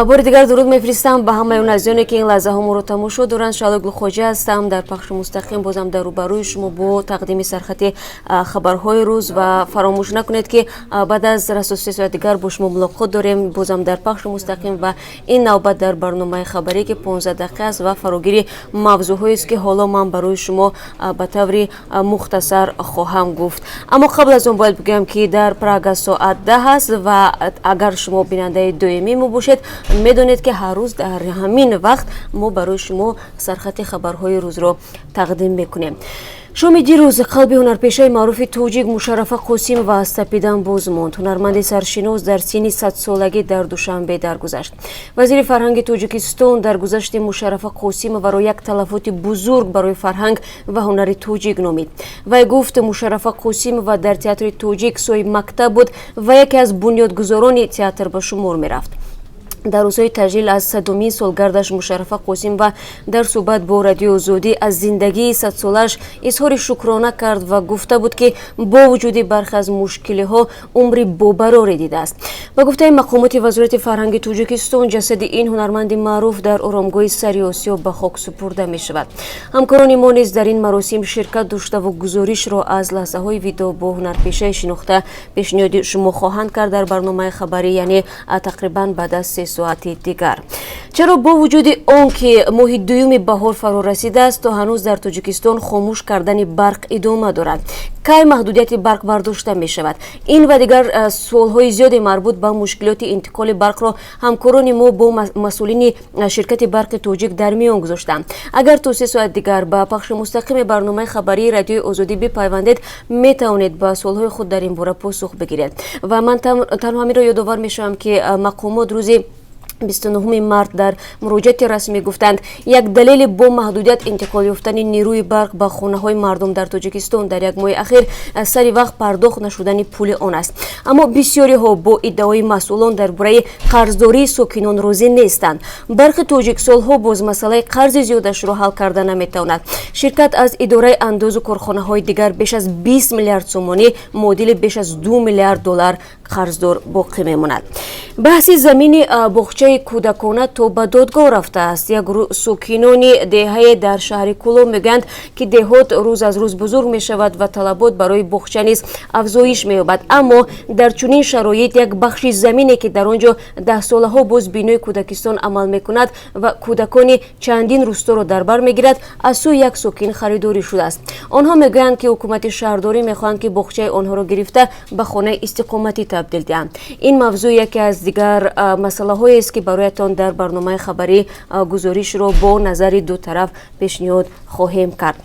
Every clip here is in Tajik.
Бори дигар дуруд мефиристам ба ҳамаи он азизоне, ки ин лаҳзаҳо моро тамошо доранд. Шаҳло Гулхоҷа ҳастам дар пахши мустақим, бозам дар рӯбарӯи шумо бо тақдими сархати хабарҳои рӯз. Ва фаромӯш накунед, ки баъд аз расо 3 соат дигар бо шумо мулоқот дорем, бозам дар пахши мустақим ва ин навбат дар барномаи хабарӣ, ки 15 дақиқа аст ва фарогири мавзӯъҳоест, ки ҳоло ман барои шумо ба таври мухтасар хоҳам гуфт. Аммо қабл аз он бояд бигӯям, ки дар Прага соат 10 аст ва агар шумо бинандаи доимии мо бошед, медонед, ки ҳар рӯз дар ҳамин вақт мо барои шумо сархати хабарҳои рӯзро тақдим мекунем. Шоми дирӯз қалби ҳунарпешаи маъруфи тоҷик Мушаррафа Қосимова аз тапидан боз монд. Ҳунарманди саршинос дар синни 100-солагӣ дар Душанбе даргузашт. Вазири фарҳанги Тоҷикистон даргузашти Мушаррафа Қосимоваро як талафоти бузург барои фарҳанг ва ҳунари тоҷик номид. Вай гуфт, Мушаррафа Қосимова дар театри тоҷик соҳиби мактаб буд ва яке аз бунёдгузорони театр ба шумор мерафт. Дар рӯзҳои таҷлил аз 100-умин солгардаш Мушаррафа Қосимова дар суҳбат бо Радиои Озодӣ аз зиндагии 100-солааш изҳори шукрона кард ва гуфта буд, ки бо вуҷуди бархе аз мушкилиҳо умри бобароре дидааст. Ба гуфтаи мақомоти Вазорати фарҳанги Тоҷикистон, ҷасади ин ҳунарманди маъруф дар оромгоҳи Сари Осиё ба хок супурда мешавад. Ҳамкорони мо низ дар ин маросим ширкат доштаву гузоришро аз лаҳзаҳои видоъ бо ҳунарпешаи шинохта пешниҳоди шумо хоҳанд кард дар барномаи хабарӣ, яъне тақрибан баъд аз 3 соати дигар. Чаро бо вуҷуди он ки моҳи дуюми баҳор фаро расидааст, то ҳанӯз дар Тоҷикистон хомӯш кардани барқ идома дорад? Кай маҳдудияти барқ бардошта мешавад? Ин ва дигар суолҳои зиёде, марбут ба мушкилоти интиқоли барқро, ҳамкорони мо бо масъулини ширкати Барқи Тоҷик дар миён гузоштанд. Агар то 3 соат дигар ба пахши мустақими барномаи хабарии Радиои Озодӣ бипайвандед, метавонед ба суолҳои худ дар ин бора посух бигиред. Ва ман танҳо ҳаминро ёдовар мешавам, ки мақомот рӯзи 29 март дар муроҷиати расмӣ гуфтанд, як далели бо маҳдудият интиқол ёфтани нерӯи барқ ба хонаҳои мардум дар Тоҷикистон дар як моҳи ахир сари вақт пардохт нашудани пули он аст. Аммо бисёриҳо бо иддаои масъулон дар бораи қарздории сокинон розӣ нестанд. Барқи Тоҷик солҳо боз масъалаи қарзи зиёдашро ҳал карда наметавонад. Ширкат аз идораи андозу корхонаҳои дигар беш аз 20 миллиард сомонӣ, муодили беш аз 2 миллиард доллар, қарздор боқӣ мемонад. Баҳси замини боғчаи кӯдакона то ба додгоҳ рафтааст. Як гурӯҳ сокинони деҳае дар шаҳри Кӯлоб мегӯянд, ки деҳот рӯз аз рӯз бузург мешавад ва талабот барои боғча низ афзоиш меёбад. Аммо дар чунин шароит як бахши замине, ки дар он ҷо даҳсолаҳо боз бинои кӯдакистон амал мекунад ва кӯдакони чандин рӯсторо дар бар мегирад, аз сӯи як сокин харидорӣ шудааст. Онҳо мегӯянд, ки ҳукумати шаҳрдорӣ мехоҳанд, ки боғчаи онҳоро гирифта, ба хонаи истиқоматӣ табдил диҳанд. Ин мавзӯъ яке аз дигар масъалаҳоест, ки бароятон дар барномаи хабарӣ гузоришро бо назари ду тараф пешниҳод хоҳем кард.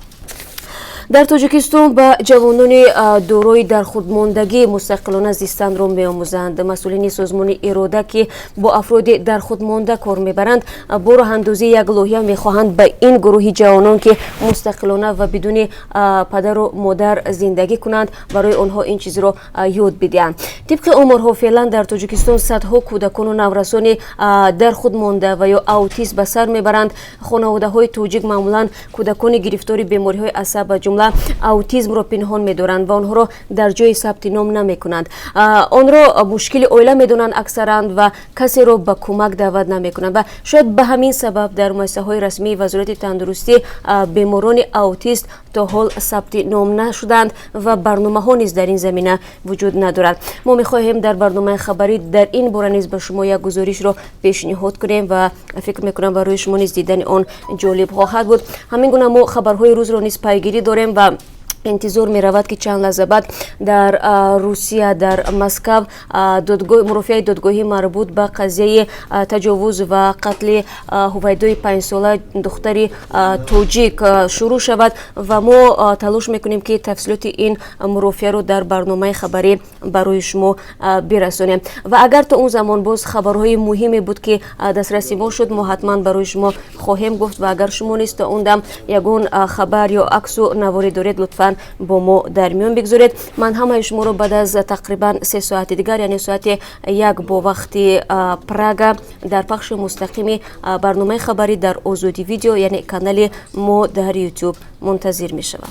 Дар Тоҷикистон ба ҷавонони дорои дархудмондагӣ мустақилона зистанро меомӯзанд. Масъулини созмони Ирода, ки бо афроди дархудмонда кор мебаранд, бо роҳандозии як лоиҳа мехоҳанд ба ин гурӯҳи ҷавонон, ки мустақилона ва бидуни падару модар зиндагӣ кунанд, барои онҳо ин чизро ёд бидиҳанд. Тибқи оморҳо, феълан дар Тоҷикистон садҳо кӯдакону наврасони дархудмонда ва ё аутист ба сар мебаранд. Хонаводаҳои тоҷик маъмулан кӯдакони гирифтори бемориҳои асаб, ба ҷумла аутизмро, пинҳон медоранд ва онҳоро дар ҷои сабти ном намекунанд. Онро мушкили оила медонанд аксаран ва касеро ба кӯмак даъват намекунанд. Ва шояд ба ҳамин сабаб дар муассисаҳои расмии Вазорати тандурустӣ беморони аутист то ҳол сабти ном нашуданд ва барномаҳо низ дар ин замина вуҷуд надорад. Мо мехоҳем дар барномаи хабарӣ дар ин бора низ ба шумо як гузоришро пешниҳод кунем ва фикр мекунам, барои шумо низ дидани он ҷолиб хоҳад буд. Ҳамин гуна мо хабарҳои рӯзро низ пайгирӣ дорем ва интизор меравад, ки чанд лаҳза баъд дар Русия, дар Москав, мурофиаи додгоҳӣ марбут ба қазияи таҷовуз ва қатли Ҳувайдои 5-сола, духтари тоҷик, шурӯъ шавад ва мо талош мекунем, ки тафсилоти ин мурофиаро дар барномаи хабарӣ барои шумо бирасонем. Ва агар то он замон боз хабарҳои муҳиме буд, ки дастраси мо шуд, мо ҳатман барои шумо хоҳем гуфт. Ва агар шумо низ то он дам ягон хабар ё аксу наворе доред, лутфан бо мо дар миён бигзоред. Ман ҳамаи шуморо баъд аз тақрибан 3 соати дигар, яъне соати 1 бо вақти Прага, дар пахши мустақими барномаи хабарӣ дар Озодӣ Видео, яъне канали мо дар Ютуб, мунтазир мешавам.